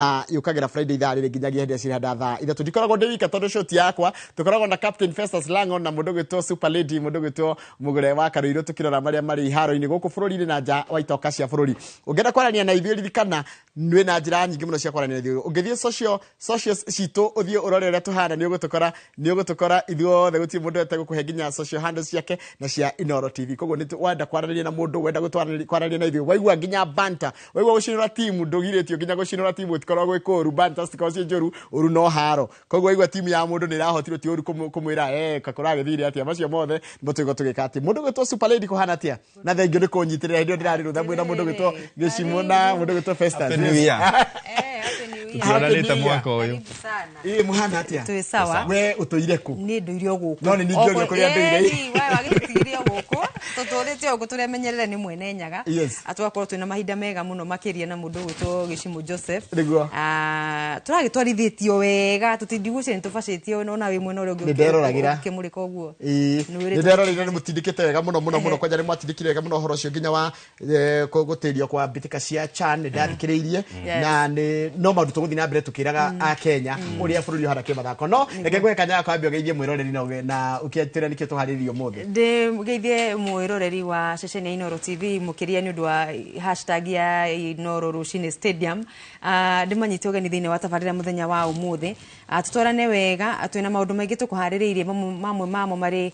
Yũkagĩra Friday ithaa rĩrĩ nginyagia hĩndĩ ĩrĩa cirahanda thaa 3. Ndikoragwo ndĩ wika tondũ show ti yakwa. Tũkoragwo na Captain Festus Lango na mũndũ gwĩtwo Super Lady, mũndũ gwĩtwo Mũgũre wa Karũirũ, tũkĩrora marĩa marĩ iharo-inĩ gũkũ bũrũri-inĩ na nja wa itoka cia bũrũri. Ũngĩenda kwaranĩria na ithuĩ, ririkana nwĩ na njĩra nyingĩ mũno cia kwaranĩria na ithuĩ. Ũngĩthiĩ socials citũ, ũthiĩ ũrore ũrĩa tũhana, nĩ ũgũtũkora, nĩ ũgũtũkora ithuothe. Gũtirĩ mũndũ etegũkũhe nginya social handles ciake na cia Inoro TV. Koguo nĩ wenda kwaranĩria na mũndũ, wenda kwaranĩria na ithuĩ, waigua nginya banta, waigua gũcinũra timu, ndũgirĩtio nginya gũcinũra timu, gũtikoragwo gwĩ kũũru. Banta citikoragwo ciĩ njũru, ũru no haro. Koguo waigua timu ya mũndũ nĩ ĩrahotirwo, ti ũru kũmwĩra kũragĩthire atĩa. Macio mothe nĩmo tũgĩkorwo tũgĩka atĩ. Mũndũ gwĩtwo Super Lady, kũhana atĩa? Na thengiũ nĩ kũnyitĩrĩra hĩndĩ ĩyo ndĩrarĩ rũtha mwĩna mũndũ gwĩtwo Gĩcimũ na mũndũ gwĩtwo Festus. Happy New Year. Happy New Year. Tũtionanĩte Happy New Year. mwaka ũyũ. Karibu sana. Ĩ mũhana atĩa? Twĩ sawa. We ũtũire kũ? Niĩ ndũire o gũkũ. No nĩ ningĩũrio kũrĩa ndũire. Ĩni, we wagĩtũtigire o gũkũ, tũtũrĩte o gũkũ, tũremenyerere nĩ mwene Nyaga. Tũgakorwo twĩna mahinda mega mũno makĩria na mũndũ ũgwĩtwo Gĩcimũ Joseph. Nĩguo. Tũragĩtwarithĩtio wega, tũtindigũcia nĩ tũbacĩtio nona wĩ mwena ũrĩa ũngĩ. Nĩ nderoragĩra. Ũkĩmũrĩka ũguo. Ĩĩ. Nĩ wĩrĩtwo. Nĩ nderoragĩra nĩ mũtindĩkĩte wega mũno mũno mũno. Kwanja nĩ mwatindĩkire wega mũno ũhoro ũcio nginya wa gũtĩrio kwa mbĩtĩka cia CHAN, nĩ ndathikĩrĩirie. Na nĩ no maũndũ tũgũthiĩ na mbere tũkĩraga a Kenya ũrĩa bũrũri ũhana kĩmathako. No reke ngũhe kanya gaka wambe ũgeithie mwĩroreri na ũkĩtwĩra nĩkĩo tũharĩrĩirie ũmũthĩ. Ndĩgeithie mwĩroreri wa ceceni ya Inoro TV, mũkĩria nĩ ũndũ wa hashtag ya Inoro Rũcinĩ Stadium. Ndĩmanyite ũgeni thĩinĩ wa tabarĩra mũthenya wa ũmũthĩ. Tũtwarane wega, twĩna maũndũ maingĩ tũkũharĩrĩirie, mamwe mamo marĩ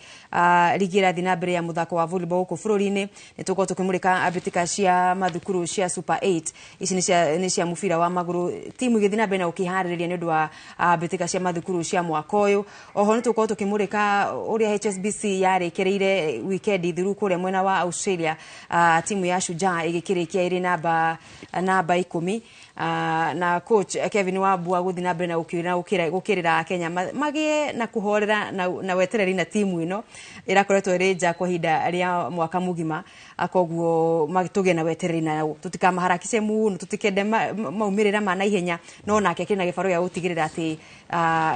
ligi ĩrathiĩ na mbere ya mũthako wa volleyball gũkũ bũrũri-inĩ. Nĩ tũgũkorwo tũkĩmũrĩka mbĩtĩka cia mathukuru cia Super 8. Ici nĩ cia mũbira wa magũrũ, timu igĩthiĩ na mbere na gũkĩharĩrĩria nĩ ũndũ wa mbĩtĩka cia mathukuru cia mwaka ũyũ. Oho nĩ tũgũkorwo tũkĩmũrĩka ũrĩa HSBC yarĩkĩrĩire weekend thiru kũrĩa mwena wa Australia, timu ya Shujaa ĩgĩkĩrĩkia ĩrĩ namba 10, na coach Kevin Wambua gũthiĩ na mbere na gũkĩrĩra Kenya magĩe na kũhorera na wetereri na timu ĩno ĩrakoretwo ĩrĩ nja kwa ihinda rĩa mwaka mũgima. Koguo tũgĩe na wetereri nayo, tũtikamaharakishe mũno, tũtikende maumĩrĩra ma naihenya, no nake akĩrĩ na gĩbarũa gĩa gũtigĩrĩra atĩ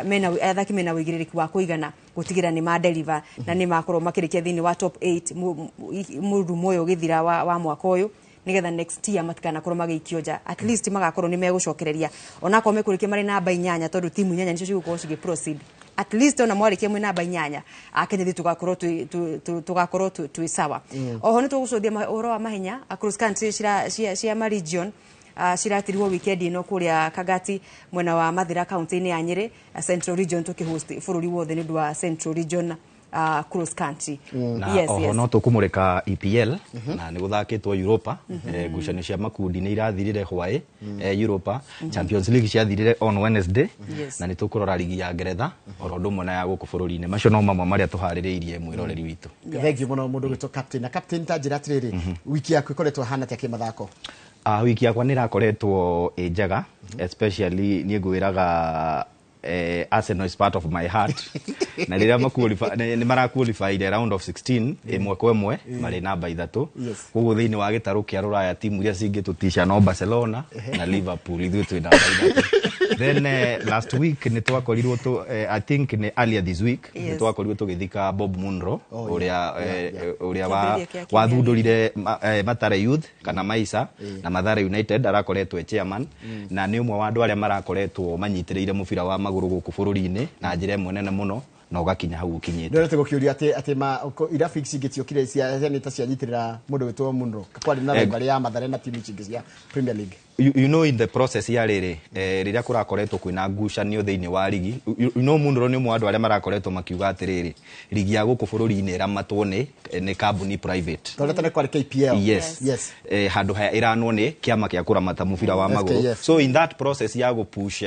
mena athaki mena ũigĩrĩrĩki wa kũigana gũtigĩrĩra nĩ ma deliver na nĩ makorwo makĩrĩkia thĩinĩ wa top 8 mũrurumo ũyũ ũgĩthira wa mwaka ũyũ, nigetha next year matikanakorwo magĩikio nja, at least magakorwo nĩ megũcokereria onakorwo mekũrĩkia marĩ namba 8, tondũ timu 8 nĩcio cigũkorwo cigĩ proceed. At least ona mwarĩkia mwĩ namba 8, Akenya ithuĩ tũgakorwo twĩ sawa. Oho nĩ tũgũcũthia ũhoro wa mahenya cross country cia ma region, ciratirwo weekend ĩno kũrĩa Kagati mwena wa Mathira, kaunti-inĩ ya Nyĩrĩ, Central Region, tũkĩhost bũrũri wothe nĩ ũndũ wa Central Region cross country. Na oho no tũkũmũrĩka EPL na nĩ gũthakĩtwo Europa, ngucanio cia makundi nĩ irathirire hwaĩ, Europa Champions League ciathirire on Wednesday. Na nĩ tũkũrora ligi ya Ngeretha oro ũndũ ũmwe na ya gũkũ bũrũri-inĩ. Macio no mamwe marĩa tũharĩrĩirie mwĩroreri witũ. Thank you mũno, mũndũ gwĩtwo Captain. Na Captain, ta njĩra atĩrĩrĩ, wiki yaku ĩkoretwo ĩhana atĩa kĩmathako? Wiki yakwa nĩ ĩrakoretwo ĩ njega, especially niĩ ngwĩraga Arsenal is part of my heart, na rĩrĩa nĩ maraqualify round of 16 1-1 marĩ namba 3. Koguo thĩinĩ wa gĩtarũ kĩa rũraya, timu iria cingĩtũtisha no Barcelona na Liverpool, ithuĩ twĩ namba 3. Then last week nĩ twakorirwo I think nĩ earlier this week nĩ twakorirwo tũgĩthika Bob Munro, ũrĩa ũrĩa wa Kĩambĩrĩria kĩa Kenya. Wathundũrire Mathare Youth kana Maisa na Mathare United. Arakoretwo e chairman na nĩ ũmwe wa andũ arĩa marakoretwo manyitĩrĩire mũbira wa magũrũ gũkũ bũrũri-inĩ na njĩra ĩmwe nene mũno na ũgakinya hau ũkinyĩte. Ndorete gũkĩũria atĩ irabu ici ingĩ ciokire cia ta cianyitĩrĩra mũndũ wĩtwo Munro, kwarĩ na rivalry ya Mathare na timu ici ingĩ cia Premier League. You know in the process ya rĩrĩ rĩrĩa kũrakoretwo kwĩna ngucanio thĩinĩ wa ligi, you know Munro nĩ ũmwe wa andũ arĩa marakoretwo makiuga atĩrĩrĩ, ligi ya gũkũ bũrũri-inĩ ĩramatwo nĩ kambuni private. Tondũ tene kwarĩ KPL. Yes. Handũ ha ĩranwo nĩ kĩama kĩa kũramata mũbira wa magũrũ. FKF. So in that process ya gũpush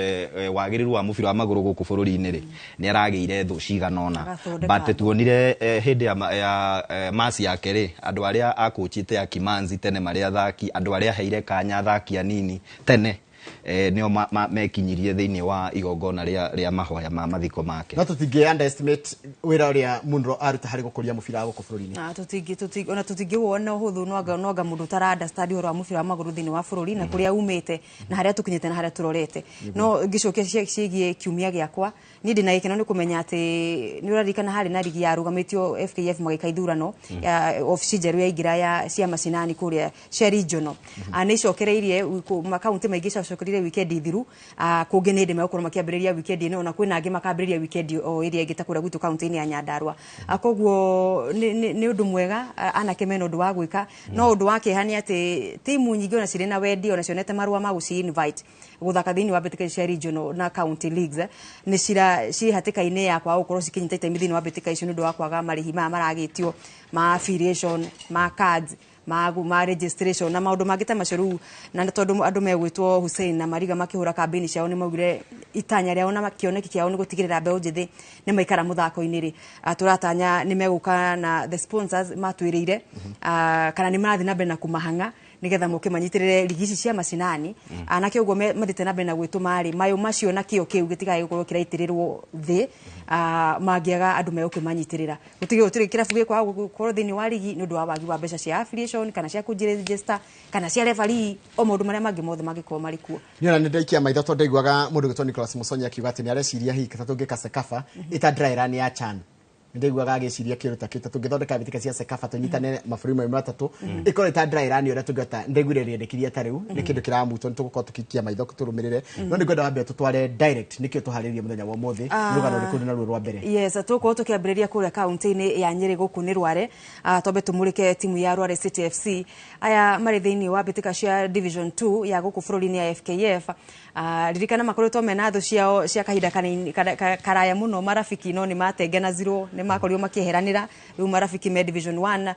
wagĩrĩru wa mũbira wa magũrũ gũkũ bũrũri-inĩ rĩ, nĩ aragĩire thũ cigana ũna. Agathondeka. But tuonire hĩndĩ ya masi yake rĩ, andũ arĩa akũchite ya Kimanzi tene marĩ athaki, andũ arĩa aheire kanya athaki anini tene, nĩo mekinyirie thĩinĩ wa igongona rĩa mahoya ma mathiko make. No tũtingĩ underestimate wĩra ũrĩa Munro aruta harĩ gũkũria mũbira wa gũkũ bũrũri-inĩ. Na ona tũtingĩwona ũhũthũ, no anga mũndũ ũtara understand ũhoro wa mũbira wa magũrũ thĩinĩ wa bũrũri na kũrĩa umĩte na harĩa tũkinyĩte na harĩa tũrorete. No ngĩcokia ciĩgiĩ kiumia gĩakwa, niĩ ndĩna gĩkeno nĩ kũmenya atĩ nĩ ũraririkana harĩ na rigi yarũgamĩtio, FKF magĩka ithurano ya obici njerũ yaingĩra ya cia macinani kũrĩa cia regional. Nĩ icokereirie makaunti maingĩ. macokerire weekend thiru, kũngĩ nĩ hĩndĩ megũkorwo makĩambĩrĩria weekend ĩno, na kwĩna angĩ makambĩrĩria weekend o ĩrĩa ĩngĩ ta kũrĩa gwitũ kaunti-inĩ ya Nyandarua. Koguo nĩ ũndũ mwega, anake mena ũndũ wa gwĩka. No ũndũ wa kĩeha nĩ atĩ timu nyingĩ ona cirĩ na wendi, ona cionete marũa ma gũci invite gũthaka thĩinĩ wa mbĩtĩka cia regional na county leagues, nĩ cira cirĩ hatĩka-inĩ ya kwaga gũkorwo cikĩnyita itemi thĩinĩ wa mbĩtĩka icio nĩ ũndũ wa kwaga marĩhi maya maragĩtio ma affiliation, ma cards, ma registration na maũndũ mangĩ ta macio. Rĩu na tondũ andũ megwĩtwo Hussein na Mariga makĩhũra kambĩini ciao, nĩ maugire itanya rĩao na kĩoneki kĩao nĩ gũtigĩrĩra mbeũ njĩthĩ nĩ maikara mũthako-inĩ rĩ, tũratanya nĩ megũka na the sponsors matwĩrĩire, kana nĩ marathiĩ na mbere na kũmahang'a nigetha moke manyitĩrĩre ligi ici cia macinani. Anake ũguo mathiĩte na mbere na gwĩtũma rĩ, mayũ macio na kĩo kĩu gĩtigae gũkorwo kĩraitĩrĩrwo thĩ, mangĩaga andũ megũkĩmanyitĩrĩra, gũtigĩ gũtirĩ kĩrabu gĩkwaga gũkorwo thĩinĩ wa ligi nĩ ũndũ wa wagi wa mbeca cia affiliation, kana cia kũnjiregister, kana cia referee, o maũndũ marĩa mangĩ mothe mangĩkorwo marĩ kuo. Niĩ ona nĩ ndaikia maitho tondũ ndaiguaga mũndũ gwĩtwo Nicholas Musonyi akiuga atĩ nĩ areciria hihi ta tũngĩka CECAFA ĩta dry run ya CHAN. Nĩ ndaiguaga agĩciria kĩndũ ta kĩu, ta tũngĩthondeka mbĩtĩka cia CECAFA, tũnyitane mabũrũri mau matatũ, ĩkorwo ĩta dry run ũrĩa tũngĩhota. Ndaiguire rĩendekithia ta rĩu nĩ kĩndũ kĩramutwo, nĩ tũgũkorwo tũkĩikia maitho tũrũmĩrĩre, no nĩ ngwenda wambe tũtware direct nĩkĩo tũharĩrĩrie mũthenya wa ũmũthĩ. Nĩ rũgano rũrĩkũ naruo rwa mbere? Yes, tũgũkorwo tũkĩambĩrĩria kũrĩa kaunti-inĩ ya Nyĩrĩ, gũkũ nĩ Rware. Twambe tũmũrĩke timu ya Rware City FC. Aya marĩ thĩinĩ wa mbĩtĩka cia Division 2 ya gũkũ bũrũri-inĩ ya FKF. Ririkana makoretwo mena thũ ciao cia kahinda karaya mũno, Marafiki, no nĩ matengenazirwo, nĩ makorirwo makĩeheranĩra. Rĩu Marafiki me Division 1,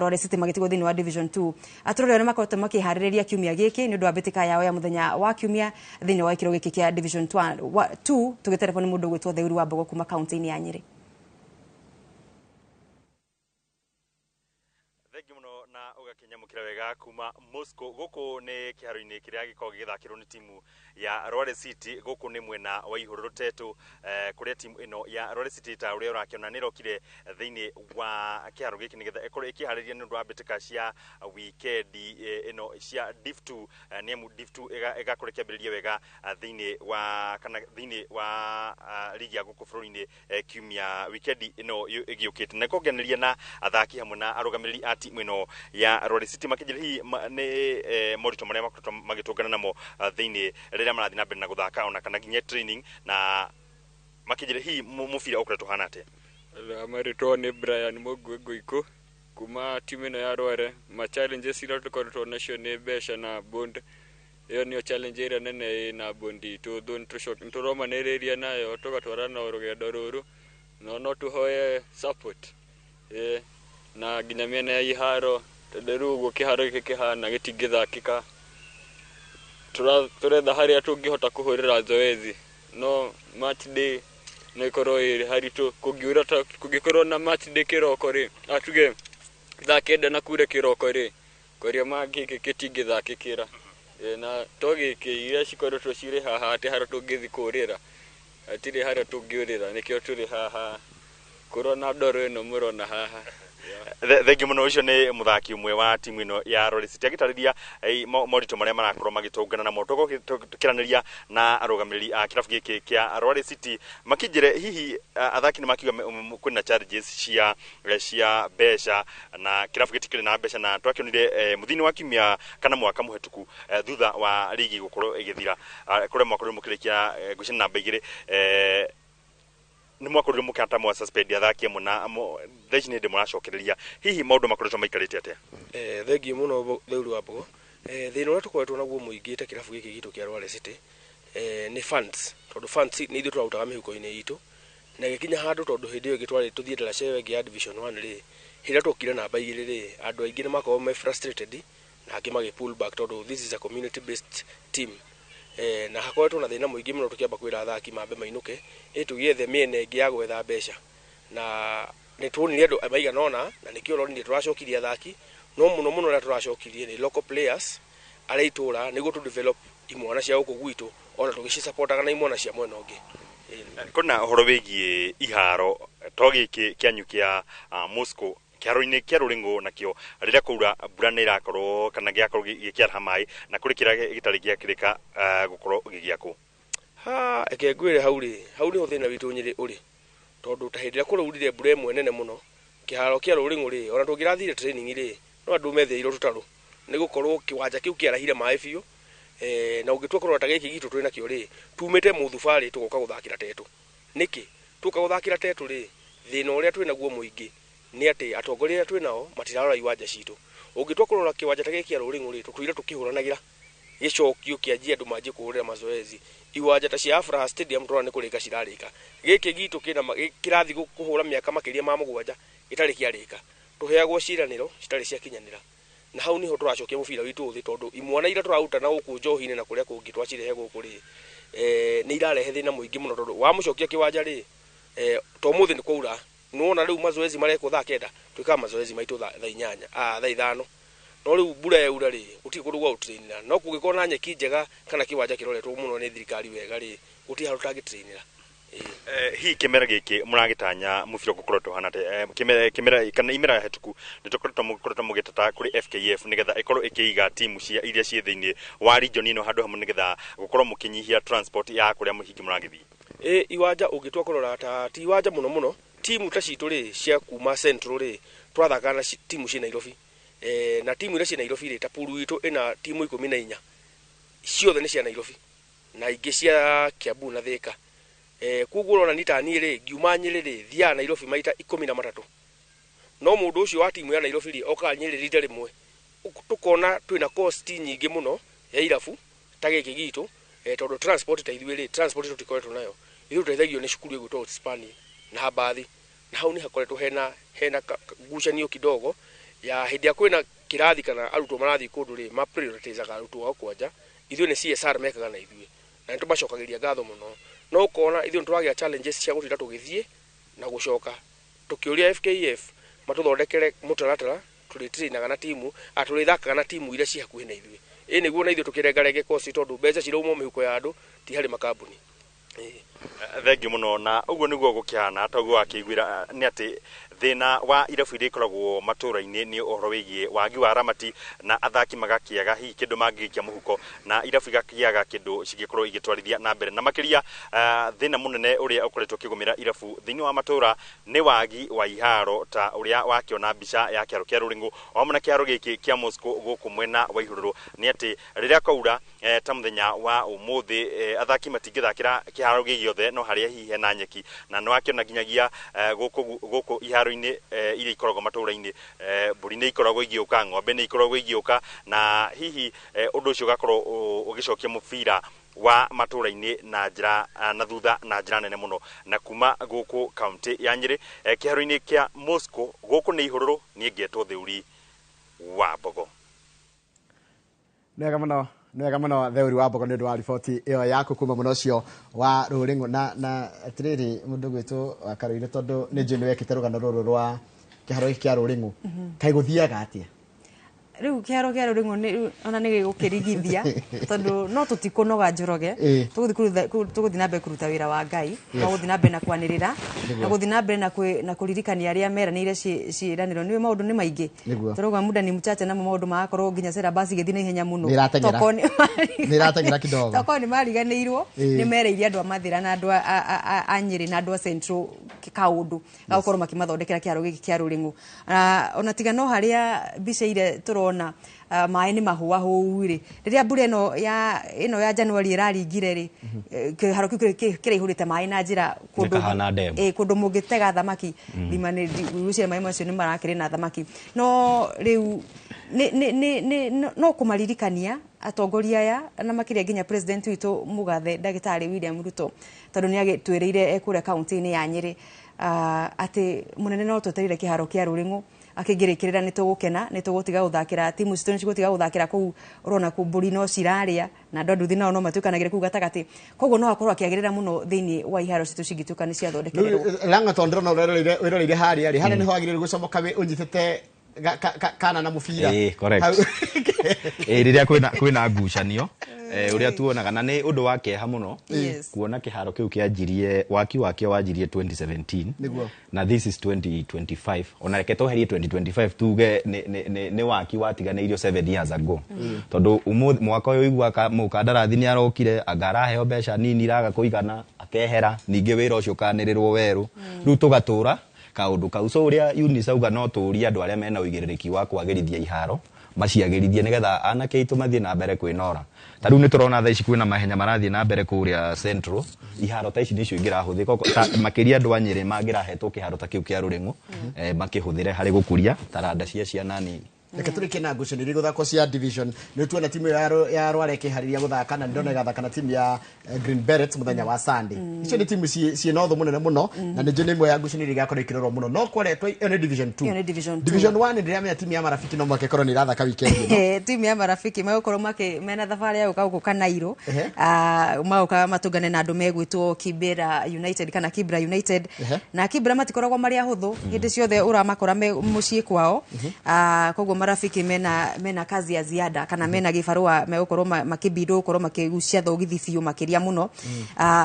Rware City magĩtigwo thĩinĩ wa Division 2. Atũrore ũrĩa makoretwo makĩharĩrĩria kiumia gĩkĩ nĩ ũndũ wa mbĩtĩka yao ya mũthenya wa kiumia thĩinĩ wa gĩkĩro gĩkĩ kĩa Division 2. Tũgĩterebwo nĩ mũndũ ũgwĩtwo Theuri wa Mbogo kuma kaunti-inĩ ya Nyĩrĩ. Thengiũ mũno na ũgakĩnyamũkĩra wega kuma Moscow. Gũkũ nĩ kĩharo-inĩ kĩrĩa gĩkoragwo gĩgĩthakĩrwo nĩ timu ya Rware City. Gũkũ nĩ mwena wa ihũrũrũ Tetũ, kũrĩa timu ĩno ya Rware City, ta ũrĩa ũrakĩona, nĩ ĩrokire thĩinĩ wa kĩharo gĩkĩ nĩgetha ĩkorwo ĩkĩharĩria nĩ ũndũ wa mbĩtĩka cia wikendi ĩno cia Div 2, nĩ amu Div 2 ĩgakorwo ĩkĩambĩrĩria wega thĩinĩ wa kana thĩinĩ wa ligi ya gũkũ bũrũri-inĩ kiumia wikendi ĩno ĩgĩũkĩte. Na kongeneria na athaki hamwe na arũgamĩrĩri a timu ĩno ya Rware City makĩnjĩra hihi nĩ moritũ marĩa makoretwo magĩtũngana namo thĩinĩ rĩrĩa marathiĩ na mbere na gũthaka ona kana nginya training, na makĩnjĩra hihi mũbira ũkoretwo ũhana atĩa. Marĩtwo nĩ Brian Mũgwe Ngũikũ kuma timu ĩno ya Rware. Ma challenges iria tũkoretwo nacio nĩ mbeca na bond. Ĩyo nĩyo challenge ĩrĩa nene ĩna bond itũ, though nĩtũromanĩrĩria nayo, tũgatwarana rũgendo rũrũ, no tũhoe support, na nginya mĩena ya iharo, tondũ rĩu ũguo kĩharo gĩkĩ kĩhana gĩtingĩthakĩka. Tũretha harĩa tũngĩhota kũhũrĩra zoezi, no match day no ĩkorwo ĩ haritũ. Kũngiura, ta kũngĩkorwo na match day kĩroko rĩ, tuge thaa 9 na kure kĩroko rĩ, kwaria ma gĩkĩ gĩtingĩthakĩkĩra. Na to gĩkĩ, iria cikoretwo cirĩ haha, atĩ harĩa tũngĩthiĩ kũrĩra hatirĩ harĩa tũngĩũrĩra, nĩkĩo tũrĩ haha kũrona ndoro ĩno mũrona haha. Thengiũ mũno. Ũcio nĩ mũthaki ũmwe wa timu ĩno ya Rware City agĩtarĩria moritũ marĩa marakorwo magĩtũngana namo. Tũkĩranĩria na arũgamĩrĩri a kĩrabu gĩkĩ kĩa Rware City makĩnjĩre hihi athaki nĩ makiuga kwĩna challenges cia mbeca na kĩrabu gĩtikĩrĩ na mbeca, na twakĩonire mũthia-inĩ wa kiumia kana mwaka mũhetũku, thutha wa ligi gũkorwo ĩgĩthira, kũrĩa mwakorirwo mũkĩrĩkia ngwĩciria namba 2, nĩ mwakorirwo mũkĩhata mwa suspend athaki amwe, na thaa ici nĩ hĩndĩ mũracokereria. Hihi maũndũ makoretwo maikarĩte atĩa? Thengiũ mũno, Theuri wa Mbogo. Thĩna ũrĩa tũkoretwo naguo mũingĩ ta kĩrabu gĩkĩ gitũ kĩa Rware City nĩ funds, tondũ funds nĩ ithuĩ tũrarutaga mĩhuko-inĩ itũ, na ĩgĩkinya handũ, tondũ hĩndĩ ĩyo ĩngĩ twarĩ tũthiĩ ndaraca ĩyo ĩngĩ ya Division 1 rĩ, hĩndĩ ĩrĩa twokire namba 2 rĩ, andũ aingĩ nĩ makoragwo me frustrated na angĩ magĩ pull back, tondũ this is a community based team. Na hakoretwo na thĩna mũingĩ mũno tũkĩamba kwĩra athaki mambe mainũke, ĩ tũgĩethe mĩena ĩngĩ ya gwetha mbeca, na nĩ tuonire andũ maigana ũna, na nĩkĩo ũronire tũracokirie athaki, no mũno mũno ũrĩa tũracokirie nĩ local players arĩa itũra, nĩguo tũ develop imwana cia gũkũ gwitũ, ona tũgĩcisapotaga na imwana cia mwena ũngĩ. Kwĩna ũhoro wĩgiĩ iharo to gĩkĩ kĩanyu kĩa Moscow, kĩharo-inĩ kĩa Rũrĩng'ũ nakĩo rĩrĩa kwaura mbura nĩ ĩrakorwo kana gĩakorwo gĩkĩaraha maĩ, na kũrĩ kĩrĩa gĩtarĩ gĩakĩrĩka gũkorwo gĩgĩakwo. Ha, reke ngwĩre, hau rĩ, hau nĩho thĩna witũ Nyĩrĩ ũrĩ, tondũ ta hĩndĩ ĩrĩa kũraurire mbura ĩmwe nene mũno, kĩharo kĩa Rũrĩng'ũ rĩ, ona tũngĩrathire training rĩ, no andũ metheirwo tũtarũ, nĩ gũkorwo kĩwanja kĩu kĩarahire maĩ biũ. Na ũngĩtua kũrora ta gĩkĩ gitũ twĩ nakĩo rĩ, tumĩte mũthubarĩ tũgoka gũthakĩra Tetũ. Nĩkĩ tuoka gũthakĩra Tetũ rĩ, thĩna ũrĩa twĩ naguo mũingĩ nĩ atĩ atongoria arĩa twĩ nao matirarora iwanja citũ. Ũngĩtua kũrora kĩwanja ta gĩkĩ kĩa Rũrĩng'ũ rĩ, tũtũire tũkĩhũranagĩra gĩcokio kĩanjie andũ manjie kũhũrĩra mazoezi. Iwanja ta cia Afraha Stadium tũrona nĩ kũrĩka cirarĩka. Gĩkĩ gitũ kĩna kĩrathiĩ kũhũra mĩaka makĩria ma 7 gĩtarĩ kĩarĩka. Tũheagwo ciĩranĩro citarĩ ciakinyanĩra. Na hau niho tũracokia mũbira witũ thĩ, tondũ imwana iria tũraruta na gũkũ njohi-inĩ na kũrĩa kũngĩ twacirehe gũkũ rĩ, nĩ irarehe thĩna mũingĩ mũno, tondũ wamũcokia kĩwanja rĩ, to ũmũthĩ nĩ kwaura, nĩwona rĩu mazoezi marekwo thaa 9, twĩkaga mazoezi maitũ thaa 8, thaa 5. No rĩu mbura yaura rĩ, gũtirĩ kũndũ gwa gũtrainĩra. No kũngĩkorwo na nyeki njega kana kĩwanja kĩroretwo mũno nĩ thirikari wega rĩ, gũtirĩ handũ tũtangĩtrainĩra. Hihi kĩmera gĩkĩ mũragĩtanya mũbira ũgũkoretwo ũhana atĩa? Kĩmera kana imera hĩtũku nĩ tũkoretwo mũgĩteta kũrĩ FKF nĩgetha ĩkorwo ĩkĩiga timu cia iria ciĩ thĩinĩ wa region ĩno handũ hamwe, nĩgetha gũkorwo mũkĩnyihia transport ya kũrĩa hihi mũragĩthiĩ. Iwanja ũngĩtua kũrora ta ti iwanja mũno mũno, timu ta citũ rĩ cia kuma Central rĩ, tũrathakaga na timu ciĩ Nairobi. Na timu iria ciĩ Nairobi rĩ, ta pool itũ ĩna timu 14, ciothe nĩ cia Nairobi na ingĩ cia Kiambu na Thika. Koguo ũrona ni ta niĩ rĩ, ngiuma Nyĩrĩ rĩ, thiaga Nairobi maita 13. No mũndũ ũcio wa timu ya Nairobi rĩ, okaga Nyĩrĩ rita rĩmwe. Tũkona twĩna cost nyingĩ mũno ya irabu ta gĩkĩ gitũ, tondũ transport ta ithuĩ rĩ, transport tũtikoretwo nayo. Ithuĩ tũteithagio nĩ cukuru ĩgwĩtwo Outspan na mbathi. Na hau nĩ hakoretwo hena ngucanio kidogo ya hĩndĩ ĩrĩa kwĩna kĩrathi kana arutwo marathiĩ kũndũ rĩ, ma prioritizaga arutwo ao kwanja. Ithuĩ nĩ CSR mekaga na ithuĩ, na nĩ tũmacokagĩria ngatho mũno. No ũkona ithuĩ nĩ tũragĩa challenges cia gũtinda tũgĩthiĩ na gũcoka, tũkĩũria FKF matũthondekere mũtaratara tũrĩtrainaga na timu, tũrĩthakaga na timu iria ciĩ hakuhĩ na ithuĩ. Ĩ nĩguo na ithuĩ tũkĩrengarenge cost, tondũ mbeca cirauma mĩhuko ya andũ, ti harĩ makambuni. Thengiũ mũno. Na ũguo nĩguo gũkĩhana, toguo wakĩiguĩra nĩ atĩ thĩna wa irabu iria ikoragwo matũra-inĩ nĩ ũhoro wĩgiĩ wagi wa ramati, na athaki magakĩaga hihi kĩndũ mangĩikia mũhuko, na irabu igakĩaga kĩndũ cingĩkorwo igĩtwarithia na mbere. Na makĩria, thĩna mũnene ũrĩa ũkoretwo ũkĩgũmĩra irabu thĩinĩ wa matũra nĩ wagi wa iharo, ta ũrĩa wakĩona mbica ya kĩharo kĩa Rũrĩng'ũ o hamwe na kĩharo gĩkĩ kĩa Moscow gũkũ mwena wa Ihũrũrũ, nĩ atĩ rĩrĩa kwaura, ta mũthenya wa ũmũthĩ, athaki matingĩthakĩra kĩharo gĩ gĩothe, no harĩa hihi hena nyeki. Na nĩ wakĩona nginyagia gũkũ iharo-inĩ iria ikoragwo matũra-inĩ, mbũri nĩ ikoragwo igĩũka, ng'ombe nĩ ikoragwo igĩũka, na hihi ũndũ ũcio ũgakorwo ũgĩcokia mũbira wa matũra-inĩ na njĩra na thutha na njĩra nene mũno. Na kuma gũkũ kaunti ya Nyĩrĩ, kĩharo-inĩ kĩa Moscow gũkũ nĩ Ihũrũrũ, niĩ ngetwo Theuri wa Mbogo. Nĩwega mũno, nĩwega mũno Theuri wa Mbogo nĩ ũndũ wa riboti ĩyo yaku kuma mũno ũcio wa Rũrĩng'ũ. Na atĩrĩrĩ, mũndũ gwĩtwo wa Karũirũ, tondũ nĩ njũĩ nĩ wekĩte rũgano rũrũ rwa kĩharo gĩkĩ kĩa Rũrĩng'ũ, kaĩ gũthiaga atĩa? Rĩu kĩharo kĩa Rũrĩng'ũ ona nĩ gĩgũkĩrigithia, tondũ no tũtikũnoga Njoroge. Tũgũthiĩ na mbere kũruta wĩra wa Ngai, wa gũthiĩ na mbere na kwanĩrĩra, na gũthiĩ na mbere na kũririkania arĩa meranĩire ciĩranĩro. Nĩũĩ maũndũ nĩ maingĩ. Tũrauga muda ni mchache, namo maũndũ magakorwo nginya syllabus igĩthiĩ na ihenya mũno. Nĩ ĩrateng'era. Tokorwo nĩ Nĩ ĩrateng'era kidogo. Tokorwo nĩ mariganĩirwo, nĩ mereire andũ a Mathĩra na andũ a Nyĩrĩ na andũ a Central kaũndũ gagũkorwo makĩmathondekera kĩharo gĩkĩ kĩa Rũrĩng'ũ. Ona tiga no harĩa mbica iria tũrona, maĩ nĩ mahũa hũu rĩ, rĩrĩa mbura ĩno ya January ĩraringire rĩ, kĩharo kĩu kĩraihũrĩte maĩ na njĩra kũndũ Gĩkahana dam. Kũndũ mũngĩtega thamaki, thima nĩ ngwĩciria maĩ macio nĩ marakĩrĩ na thamaki. No rĩu no kũmaririkania atongoria aya, na makĩria nginya president witũ mũgathe ndagĩtarĩ William Ruto, tondũ nĩ agĩtwĩrĩire kũrĩa kaunti-inĩ ya Nyĩrĩ, atĩ mũnene no twetereire kĩharo kĩa Rũrĩng'ũ akĩngĩrĩkĩrĩra nĩ tũgũkena, nĩ tũgũtiga gũthakĩra timu citũ, nĩ cigũtiga gũthakĩra kũu. Ũrona kũu mbũri no cirarĩa na andũ a nduthi nao no matuĩkanagĩre kũu gatagatĩ, koguo no akorwo akĩagĩrĩra mũno thĩinĩ wa iharo citũ cingĩtuĩka nĩ ciathondekererwo. Rĩu, Lang'o, tondũ ndĩrona wĩroreire harĩa rĩ, harĩa nĩho wagĩrĩirwo gũcomoka ũnyitĩte kana na mũbira. Ĩĩ, correct. Rĩrĩa kwĩna ngucanio, ũrĩa tuonaga, na nĩ ũndũ wa kĩeha mũno kuona kĩharo kĩu kĩanjirie, waki wakĩo wanjirie 2017. Na this is 2025. Ona reke tweherie 2025, tuge nĩ waki watiganĩirio 7 years ago, tondũ ũmũthĩ mwaka ũyũ iguaga mũkandarathi nĩ arokire, anga araheo mbeca nini iraga kũigana, akehera, ningĩ wĩra ũcio ũkanĩrĩrwo werũ, rĩu tũgatũra kaũndũ kau. So ũrĩa Eunice auga, no tũrie andũ arĩa mena ũigĩrĩrĩki wa kwagĩrithia iharo Maciagĩrithie nĩgetha anake aitũ mathiĩ na mbere kwĩnora. Ta rĩu nĩ tũrona thaa ici kwĩna mahenya marathiĩ na mbere kũrĩa Central. Iharo ta ici nĩcio ingĩrahũthĩka makĩria andũ a Nyĩrĩ mangĩrahetwo kĩharo ta kĩu kĩa Rũrĩng'ũ, makĩhũthĩre harĩ gũkũria taranda cia ciana nini. Reke tũrĩkie na ngucanio iria igũthakwo cia division. Nĩ tuona timu ya Rware ĩkĩharĩria gũthaka, na ndĩrona ĩgathaka na timu ya Green Berets mũthenya wa Sunday. Icio nĩ timu ciĩ na ũthũ mũnene mũno, na nĩ njũĩ nĩ ĩmwe ya ngucanio iria igakorwo ikĩrorwo mũno. No kwaretwo ĩyo nĩ division 2. Ĩyo nĩ division 2. Division 1, ndĩramenya timu ya Marafiki no mũhaka ĩkorwo nĩ ĩrathaka weekend ĩno. Timu ya Marafiki magũkorwo mena thabarĩ ya gũka gũkũ Kanairo. Magoka matũngane na andũ megwĩtwo Kibera United kana Kibra United. Na Kibra matikoragwo marĩ ahũthũ, hĩndĩ ciothe ũramakora me mũciĩ kwao. Koguo Marafiki mena kazi ya ziada kana mena gĩbarũa megũkorwo makĩbindwo gũkorwo makĩgucia thogithi biũ makĩria mũno.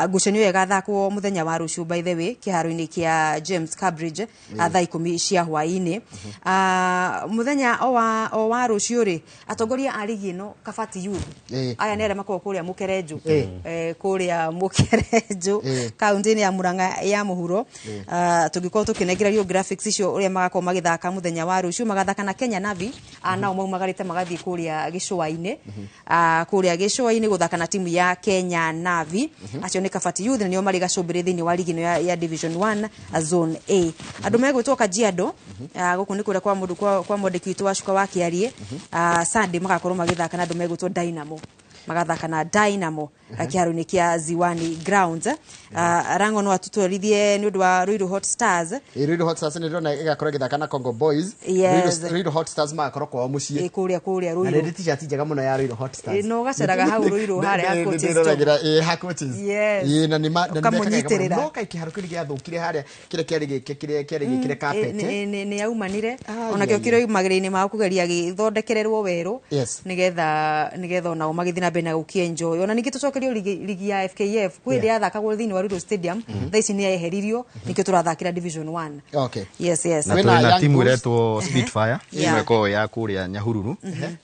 Ngucanio ĩyo ĩgathakwo mũthenya wa rũciũ, by the way, kĩharo-inĩ kĩa James Cambridge, thaa 10 cia hwaĩ-inĩ. Mũthenya o wa rũciũ rĩ, atongoria a rigi ĩno, Kabati Youth, aya nĩ arĩa makoragwo kũrĩa Mũkerenjũ, kũrĩa Mũkerenjũ, kaunti-inĩ ya Murang'a ya mũhuro. Tũngĩkorwo tũkĩnengererio graphics icio ũrĩa magakorwo magĩthaka mũthenya wa rũciũ, magathaka na Kenya Navi. Nao maumagarĩte magathiĩ kũrĩa gĩcũa-inĩ, kũrĩa gĩcũa-inĩ gũthaka na timu ya Kenya Navi. Acio nĩ Kabati Youth na nĩo marĩ gacũmbĩrĩ thĩinĩ wa ligi ĩno ya Division 1, Zone A. Andũ megwĩtwo Kajiado, gũkũ nĩ kũrĩa kwa mũndũ kwa mwandĩki witũ wa Cuka wa Kĩarie, Sunday magakorwo magĩthaka na andũ megwĩtwo Dynamo, magathaka na Dynamo kĩharo-inĩ kĩa Ziwani Grounds. Rango no atũtwarithie nĩ ũndũ wa Ruiru Hot Stars. Ruiru Hot Stars nĩ ndĩrona ĩgakorwo ĩgĩthaka na Congo Boys. Ruiru Hot Stars magakorwo kwao mũciĩ. Kũrĩa Na Ruiru. nĩ t-shirt njega mũno ya Ruiru Hot Stars. Na ũgaceraga hau Ruiru harĩa ha Coaches Store. Ndĩroragĩra, ha Coaches. Na nĩ ma na nĩ mekaga wega mũno. Ũkamũnyitĩrĩra. No kaĩ kĩharo kĩu gĩathũkire harĩa, kĩrĩa kĩarĩ gĩke, kĩrĩa kĩarĩ gĩkĩre carpet. Nĩ yaumanire. Ai, Onakĩo ai, kĩroimagĩrĩra-inĩ mao kũgeria gĩthondekererwo werũ, nĩgetha onao magĩthiĩ na mbere na gũkĩenjoy. Ona ningĩ tũcokerio ligi ya FKF kwĩ hĩndĩ yathakagwo thĩinĩ wa Ruiru Stadium, thaa ici nĩ yeheririo, nĩkĩo tũrathakĩra Division 1. Yes. Na Kwĩna twĩna Young timu Bulls. ĩretwo Spitfire, timu ĩkoragwo ya kũrĩa Nyahururu,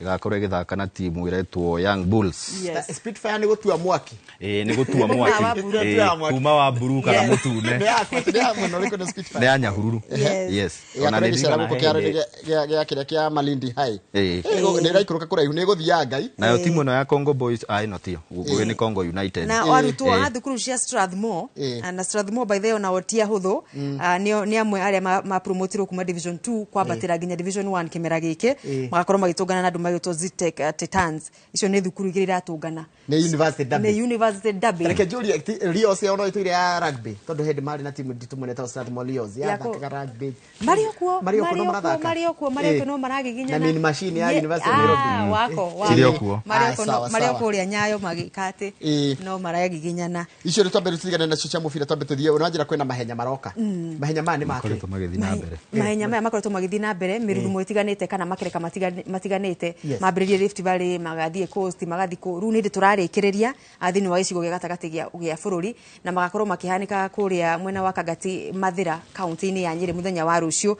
ĩgakorwo ĩgĩthaka na timu ĩretwo Young Bulls. Spitfire nĩ gũtua mwaki. Ĩĩ, nĩ gũtua mwaki. Wa blue. Ĩĩ, kuma wa blue kana Yes. mũtune. Nĩ yakwa, nĩ ya mwena ũrĩkũ nĩ Spitfire? Nĩ ya Nyahururu. Yes. Ona Ĩgakorwo nĩ ĩgĩcera ndirikanaga gũkũ kĩharo-inĩ hĩndĩ- gĩa kĩrĩa kĩa Malindi High. Ĩĩ. Nĩ ĩraikũrũka kũraihu, nĩ ĩgũthiaga Ngai. Nayo timu ĩno ya Congo Boys, ĩno tiyo gũkũ nĩ Congo United. Na arutwo a thukuru cia Strathmore, na Strathmore by the way onao ti ahũthũ. Nĩ amwe arĩa mapromotirwo kuma Division 2 kwambatĩra nginya Division 1 kĩmera gĩkĩ. Magakorwo magĩtũngana na andũ magĩtwo Zetech Titans. Icio nĩ thukuru igĩrĩ iratũngana. Nĩ University Derby. Nĩ University Derby. Reke njurie, Lios ya ono ĩtũire ya rugby, tondũ hĩndĩ marĩ na timu nditũ mũno ĩtagwo Strathmore Lios yathakaga rugby. Marĩ o kuo. Marĩ o kuo, no marĩ o kuo. marathaka. Marĩ o kuo, marĩ o kuo, no maragiginyana. Na Mean Machine ya University of Nairobi. Wako Cirĩ o kuo. marĩ o kuo, Sawa, marĩ o sawa. kũrĩa Nyayo magĩka atĩ no maragiginyana. Icio nĩ twambe tũtigane nacio cia mũbira, twambe tũthiĩ ũnanjĩra kwĩna mahenya maroka. Mahenya maya nĩ makĩ? Makoretwo magĩthiĩ na mbere. Mahenya maya makoretwo magĩthiĩ na mbere mĩrurumo ĩtiganĩte kana makereka matiganĩte. Mambĩrĩrie Rift Valley, magathiĩ Coast, magathiĩ kũ. Rĩu nĩ hĩndĩ tũrarĩkĩrĩria thĩinĩ wa gĩcigo gĩa gatagatĩ gĩa bũrũri, na magakorwo makĩhanĩka kũrĩa mwena wa Kangati, Mathĩra, kaunti-inĩ ya Nyĩrĩ mũthenya wa rũciũ.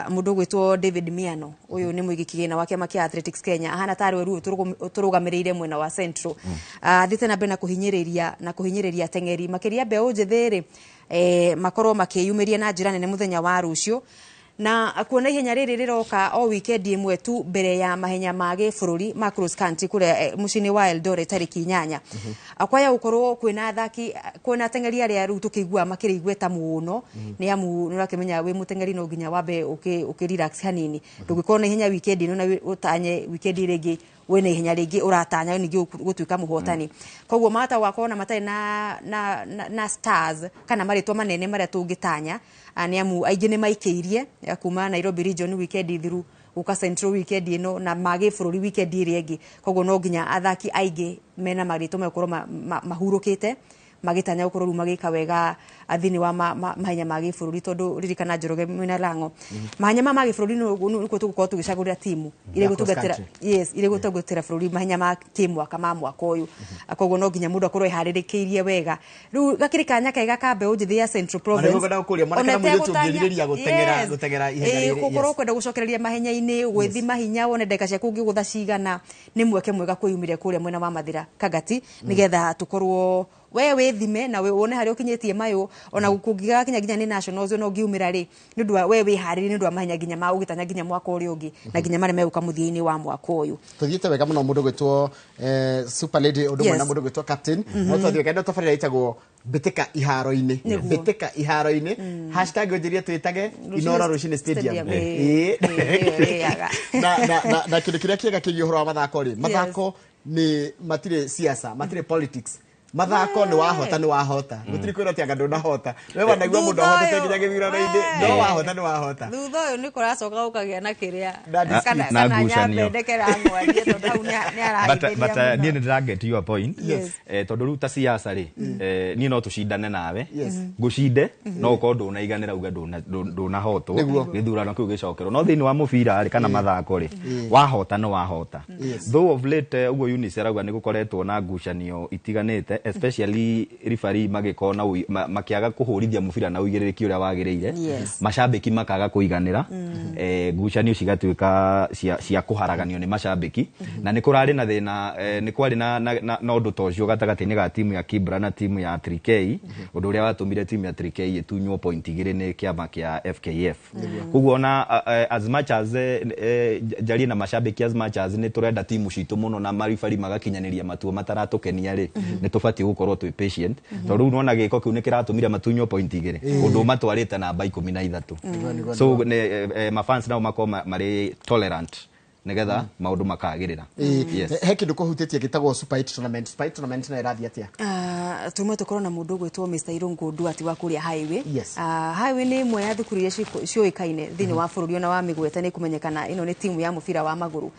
Mũndũ ũgwĩtwo David Miano, ũyũ nĩ mũigi kĩgĩna wa kĩama kĩa Athletics Kenya, ahana tarĩ we rĩu ũtũrũgamĩrĩire mwena wa Central. Athiĩte na mbere na kũhinyĩrĩria ateng'eri makĩria mbeũ njĩthĩ rĩ, makorwo makĩyumĩria na njĩra nene mũthenya wa rũciũ, na kuona ihenya rĩrĩ rĩroka o weekend ĩmwe tu mbere ya mahenya ma gĩbũrũri ma cross country kũrĩa mũciĩ-inĩ wa Eldoret tarĩki 8. Kwaya gũkorwo kwĩna athaki, kwĩna ateng'eri arĩa rĩu tũkĩigua makĩrĩ igweta mũno, nĩ amu nĩ ũrakĩmenya wĩ mũteng'eri no nginya wambe ũkĩ relax hanini. Ndũngĩkorwo na ihenya weekend ĩno na ũtanye weekend ĩrĩa ĩngĩ wĩna ihenya rĩngĩ ũratanya ningĩ gũtuĩka mũhotani. Koguo mahota gwakorwo na matarĩ na stars kana marĩtwa manene marĩa tũngĩtanya, nĩ amu aingĩ nĩ maikĩirie kuma Nairobi region weekend thiru, gũka Central weekend ĩno, na magĩbũrũri weekend ĩrĩa ĩngĩ. Koguo no nginya athaki aingĩ mena marĩtwa megũkorwo mahurũkĩte magĩtanya gũkorwo rĩu magĩka wega thĩinĩ wa mahenya ma gĩbũrũri, tondũ ririkana Njoroge mwĩna Lang'o, mahenya ma gĩbũrũri nĩkuo tũgũkorwo tũgĩcagũrĩra timu iria Ya cross igũtungatĩra country. Yes, iria igũtungatĩra bũrũri mahenya ma kĩmwaka ma mwaka ũyũ. Koguo no nginya mũndũ akorwo eharĩrĩkĩirie wega. Rĩu gakĩrĩ kanya kega ka mbeũ njĩthĩ ya Central Province. Ona nĩguo ngwendaga gũkũria, mwanake Ona na mũirĩtu ĩtegũtanya- ũngĩrirĩria gũteng'era ihenya rĩrĩ, gũkorwo yes. kwenda gũcokereria mahenya-inĩ, gwĩthima hinya wone ndagĩka ciaku ũngĩgũtha cigana, nĩ mweke mwega kwĩyumĩria kũrĩa mwena wa Mathĩra Kangati, nĩgetha tũkorwo We wĩthime na wone harĩa ũkinyĩtie mayũ, ona kũngĩgakinya nginya nĩ nationals ona ũngiumĩra rĩ, nĩ ũndũ wa we wĩharĩrie nĩ ũndũ wa mahenya nginya ma ũgĩtanya nginya mwaka ũrĩa ũngĩ na nginya marĩa megũka mũthia-inĩ wa mwaka ũyũ. Tuthiĩte wega mũno, mũndũ gwĩtwo super lady, ũndũ ũmwe na mũndũ gwĩtwo captain. No twathiĩ wega, tabarĩra ĩtagwo mbĩtĩka iharo-inĩ. Mbĩtĩka iharo-inĩ, hashtag ũnjĩrie twĩtage Inoro Rũcinĩ Stadium. Stadium, Ĩĩ. Ĩĩ, ĩrĩaga. Na kĩndũ kĩrĩa kĩega kĩgiĩ ũhoro wa mathako rĩ, mathako nĩ matirĩ siasa, matirĩ politics. Mathako nĩ wahota nĩ wahota, gũtirĩ kwĩra atĩ anga ndũnahota. We wanaigua mũndũ Thutha ahotete ũyũ, nginya gĩthurano-inĩ, no wahota nĩ wahota. Thutha ũyũ nĩ kũracoka gũkagĩa na kĩrĩa Na dispute. kana Na kana ngucanio. nyambendekera mwarie tondũ hau nĩ But, arahithĩria but mũno. niĩ nĩ ndĩra get your point. Yes. Tondũ rĩu ta siasa rĩ, niĩ no tũcindane nawe, Yes. ngũcinde, no ũkorwo ndũnaiganĩra uge ndũnahotwo, Nĩguo. gĩthurano kĩu gĩcokerwo. No thĩinĩ wa mũbira rĩ, kana mathako rĩ, wahota nĩ wahota. Yes. Though of late, ũguo Eunice arauga, nĩ gũkoretwo na ngucanio itiganĩte, especially referee magĩkorwo na makĩaga kũhũrithia mũbira na ũigĩrĩrĩki ũrĩa wagĩrĩire. Yes. Macambĩki makaga kũiganĩra, ngucanio cigatuĩka cia kũharaganio nĩ macambĩki, na nĩ kũrarĩ na thĩna, nĩ kwarĩ na ũndũ ta ũcio gatagatĩ-inĩ ga timu ya Kibra na timu ya 3K, ũndũ ũrĩa watũmire timu ya 3K ĩtunywo point 2 nĩ kĩama kĩa FKF. Koguo ona as much as njarie na macambĩki, as much as nĩ tũrenda timu citũ mũno na maribari magakinyanĩria matua mataratũkenia rĩ, nĩ tũbatiĩ gũkorwo twĩ patient, tondũ rĩu nona gĩko kĩu nĩ kĩratũmire matunywo point 2, ũndũ ũmatwarĩte namba 13. So mafans nao makorwo marĩ tolerant nĩgetha maũndũ makagĩrĩra. Yes. He kĩndũ kũhutĩtie gĩtagwo Super 8 tournament. Super 8 tournament nayo ĩrathiĩ atĩa? Tuma tũkorwo na mũndũ ũgwĩtwo Mr. Irũngũ Nduati wa kũrĩa Highway. Yes. Highway nĩ ĩmwe ya thukuru iria ciũĩkaine thĩinĩ wa bũrũri, ona wa mĩgweta nĩ kũmenyekana ĩno nĩ timu ya mũbira wa magũrũ.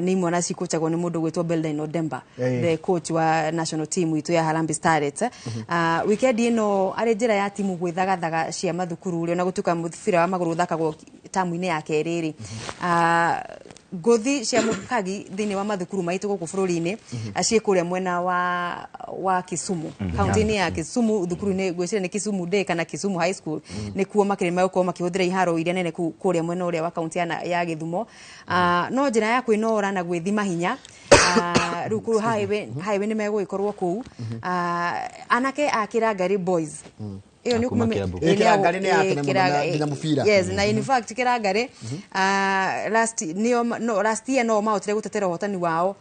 Nĩ imwe na cikũchagwo nĩ mũndũ ũgwĩtwo Beldine Odemba, the coach wa national team itũ ya Harambee Starlets. Weekend ĩno arĩ njĩra ya timu gwĩthagathaga cia mathukuru rĩ, ona gũtuĩka mũbira wa magũrũ ũthakagwo tamu-inĩ ya kerĩ rĩ, ngũthi cia mũkagi thĩinĩ wa mathukuru maitũ gũkũ bũrũri-inĩ ciĩ kũrĩa mwena wa Kisumu, kaunti-inĩ ya Kisumu, thukuru-inĩ ngwĩciria nĩ Kisumu Day kana Kisumu High School, nĩkuo makĩrĩ megũkorwo makĩhũthĩra iharo iria nene kũrĩa mwena ũrĩa wa kaunti ya Gĩthumo. No njĩra ya kwĩnogora na gwĩthima hinya. Rĩu kũu highway nĩ megũgĩkorwo kũu. Anake a Kĩrangari Boys ĩyo nĩ Kuma kũmame- Kiambu. Ĩĩ, Kĩrangari nĩ ya tene mũno na ĩĩ, nginya mũbira. Yes, na in fact Kĩrangari last nĩo no last year no mahotire gũtetera ũhotani wao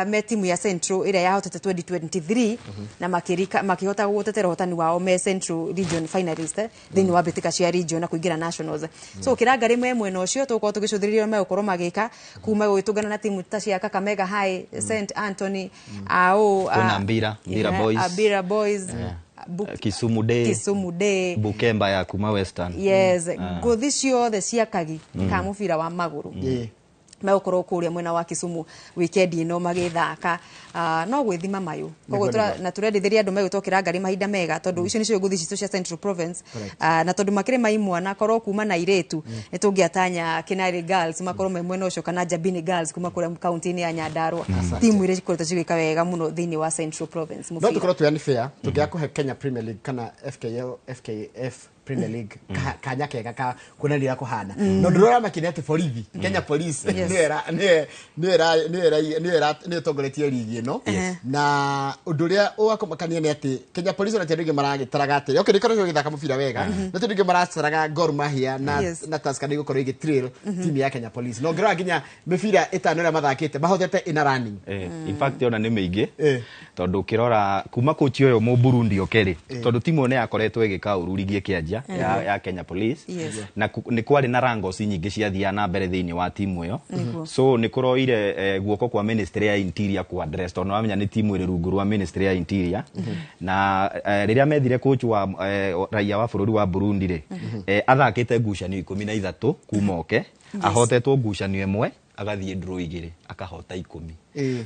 me timu ya Central ĩrĩa yahotete 2023, na makĩrika makĩhota gũtetera ũhotani wao me Central Region finalist, thĩinĩ wa mbĩtĩka cia region na kũingĩra nationals. So Kĩrangari me mwena ũcio tũgũkorwo tũgĩcũthĩrĩria ũrĩa megũkorwo magĩka kuma gũgĩtũngana na timu ta cia Kakamega High, St Anthony, AO, Kwĩna Mbira, Mbira Boys. Mbira Boys, Kisumu Day. Kisumu Day. Bukemba ya kuma Western. Yes, ngũthi ciothe cia kagi ka mũbira wa magũrũ megũkorwo kũrĩa mwena wa Kisumu weekend ĩno magĩthaka. No gwĩthima mayũ, koguo na tũrendithĩria andũ megwĩtwo Kĩrangari mahinda mega, tondũ icio nĩcio ngũthi citũ cia Central Province. Na tondũ makĩrĩ maimwana korwo kuma na irĩtu nĩ tũngĩatanya Kinari Girls makorwo me mwena ũcio kana Jabini Girls kuma kũrĩa kaunti-inĩ ya Nyandarua, timu iria cikoretwo cigĩka wega mũno thĩinĩ wa Central Province No mũbira. tũkorwo twĩ unfair tũngĩaga kũhe Kenya Premier League kana FKL, FKF Premier League kanya kega ka kuonania ũrĩa kũhana, no ndũrora makĩria atĩ borithi, Kenya Police, nĩyo nĩyo ĩtongoretie ligi ĩno, na ũndũ ũrĩa ũgakũmakania nĩ atĩ Kenya Police ona ti andũ aingĩ maragĩtaraga atĩrĩ, okay, nĩkoragwo ĩgĩthaka mũbira wega, no ti andũ aingĩ maracaraga Gor Mahia na Yes. na Tusker nĩ igũkorwo ĩgĩ timu ya Kenya Police, no ngĩrora nginya mĩbira ĩtano ĩrĩa mathakĩte mahotete ĩna running. In fact ona nĩ mĩingĩ, Eh. tondũ ũkĩrora kuma coach ũyũ Mũburundi oke rĩ, tondũ timu ĩyo nĩ yakoretwo ĩgĩka ũru ligi ĩkĩanjia ya Kenya Police, Yes. na nĩ kwarĩ na rangos nyingĩ ciathiaga na mbere thĩinĩ wa timu ĩyo. Nĩguo. So nĩ kũroire guoko kwa ministry ya interior ku address, tondũ wamenya nĩ timu ĩrĩ rungu rwa ministry ya interior, na rĩrĩa methire coach wa raia wa bũrũri wa Burundi rĩ, athakĩte ngucanio 13 kuma oke, ahotetwo ngucanio ĩmwe, agathiĩ draw 2, akahota 10.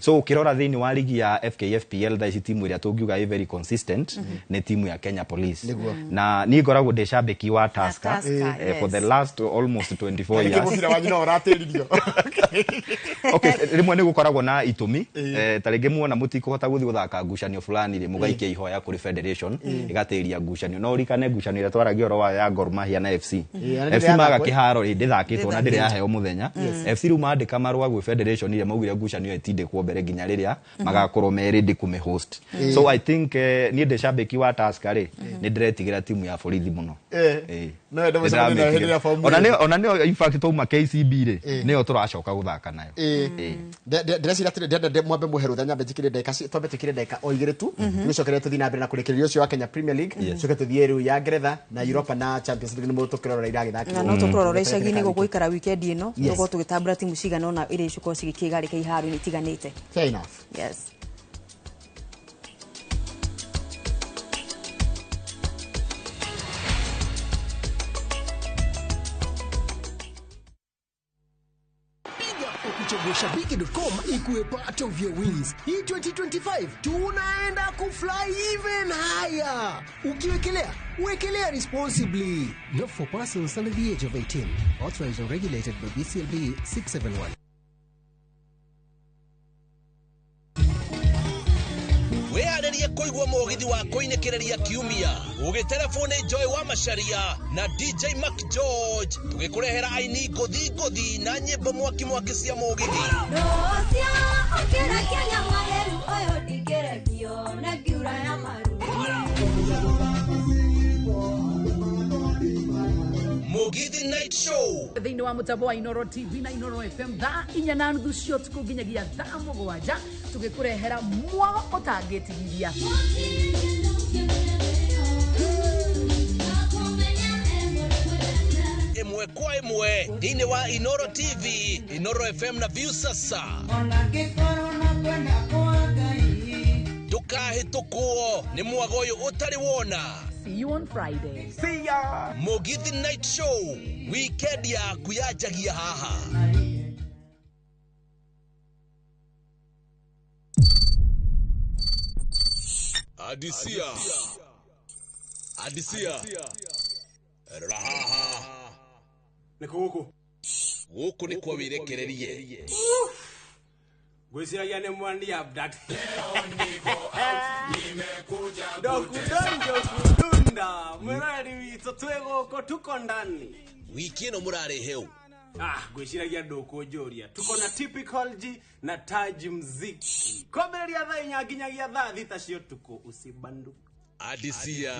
So ukirora thĩinĩ wa ligi ya FKFPL thaa ici, timu ĩrĩa tũngiuga ĩ very consistent nĩ timu ya Kenya Police. Nĩguo. Na niĩ ngoragwo ndĩ cambĩki wa Tusker, Tusker, for yes. the last almost 24 Nĩkĩ years. mũbira wanyu no ũratĩririo? Okay, rĩmwe nĩ gũkoragwo na itũmi, ta rĩngĩ muona mũtikũhota gũthiĩ gũthaka ngucanio fulani rĩ, mũgaikia ihoya kũrĩ federation ĩgatĩria ngucanio. No ũririkane ngucanio ĩrĩa twaragia ũhoro wayo ya Gor Mahia na FC. Na nĩ FC maga ndĩrathakwo. kĩharo rĩ, ndĩthakĩtwo na ndĩrĩ yaheo mũthenya. FC rĩu mandĩka marũa gwĩ federation ĩrĩa maugire ngucanio ĩtindĩkwo. ĩratindĩkwo mbere nginya rĩrĩa magakorwo me ready kũmĩ host. So I think niĩ ndĩ cambĩki wa Tusker rĩ, nĩ ndĩretigĩra timu ya borithi mũno. No wende mũcemanie nayo hĩndĩ ĩrĩa form Ona nĩyo, ona nĩyo, in fact twauma KCB rĩ, nĩyo tũracoka gũthaka nayo. Ndĩreciria atĩrĩ, ndĩrenda mwambe mũhe rũtha, nyambe njĩkĩre ndagĩka twambe twĩkĩre ndagĩka o igĩrĩ tu, tũgĩcokeria tũthiĩ na mbere na kũrĩkĩrĩria ũcio wa Kenya Premier League, coke tũthiĩ rĩu ya Ngeretha na Europa na Champions League, nĩmo tũkĩrora iragĩthakĩrwo. Na no tũkũrora icagi-inĩ gũgũikara weekend ĩno. Yes. Tũkorwo tũgĩtambũra timu cigana ũna iria icukorwo cigĩkĩgarĩka iharo-inĩ itiganĩte. Fair enough. Yes. Piga ukichagua shabiki.com ikuwe part of your wins. Hii 2025 tunaenda kufly even higher. Ukiwekelea, wekelea responsibly. Not for persons under the age of 18. Authorized and regulated by BCLB 671. Wĩharĩrie kũigua mũgithi wa kũinĩkĩrĩria kiumia ũgĩterebwo nĩ Joy wa Macharia na DJ Mac George, tũgĩkũrehera aini ngũthi ngũthi na nyĩmbo mwaki mwaki cia mũgithi. Rũcio ũkĩra Kenya mwaheru ũyũ ndingĩrekio na ngiura ya maru. Mũgithi Night Show. Thĩinĩ wa mũtambo wa Inoro TV na Inoro FM 4:30 cia ũtukũ nginyagia 7:00, tũgĩkũrehera mwago ũtangĩtigithia. Ĩmwe kwa ĩmwe thĩinĩ wa Inoro TV, Inoro FM na Viusasa. Ndũkahĩtũkwo nĩ mwago ũyũ ũtarĩ wona. See you on Friday. Mũgithi Night Show, weekend yaku yanjagia haha. Adisia, Adisia, rora haha. Nĩkũ gũkũ? Gũkũ nĩ kwa wĩrekererie. Ngwĩciragia nĩ mwani abduct. Ndokudonjo kudunda mwĩroreri witũ, twĩ gũkũ, tuko ndani. Wiki ĩno mũrarĩ heu? Ah, ngwĩciragia ndũkũnjũria, tuko na Typical G na Taji Mziki kwambĩrĩria 4:00 nginyagia 6:00 cia ũtukũ, usibandu. Adisia.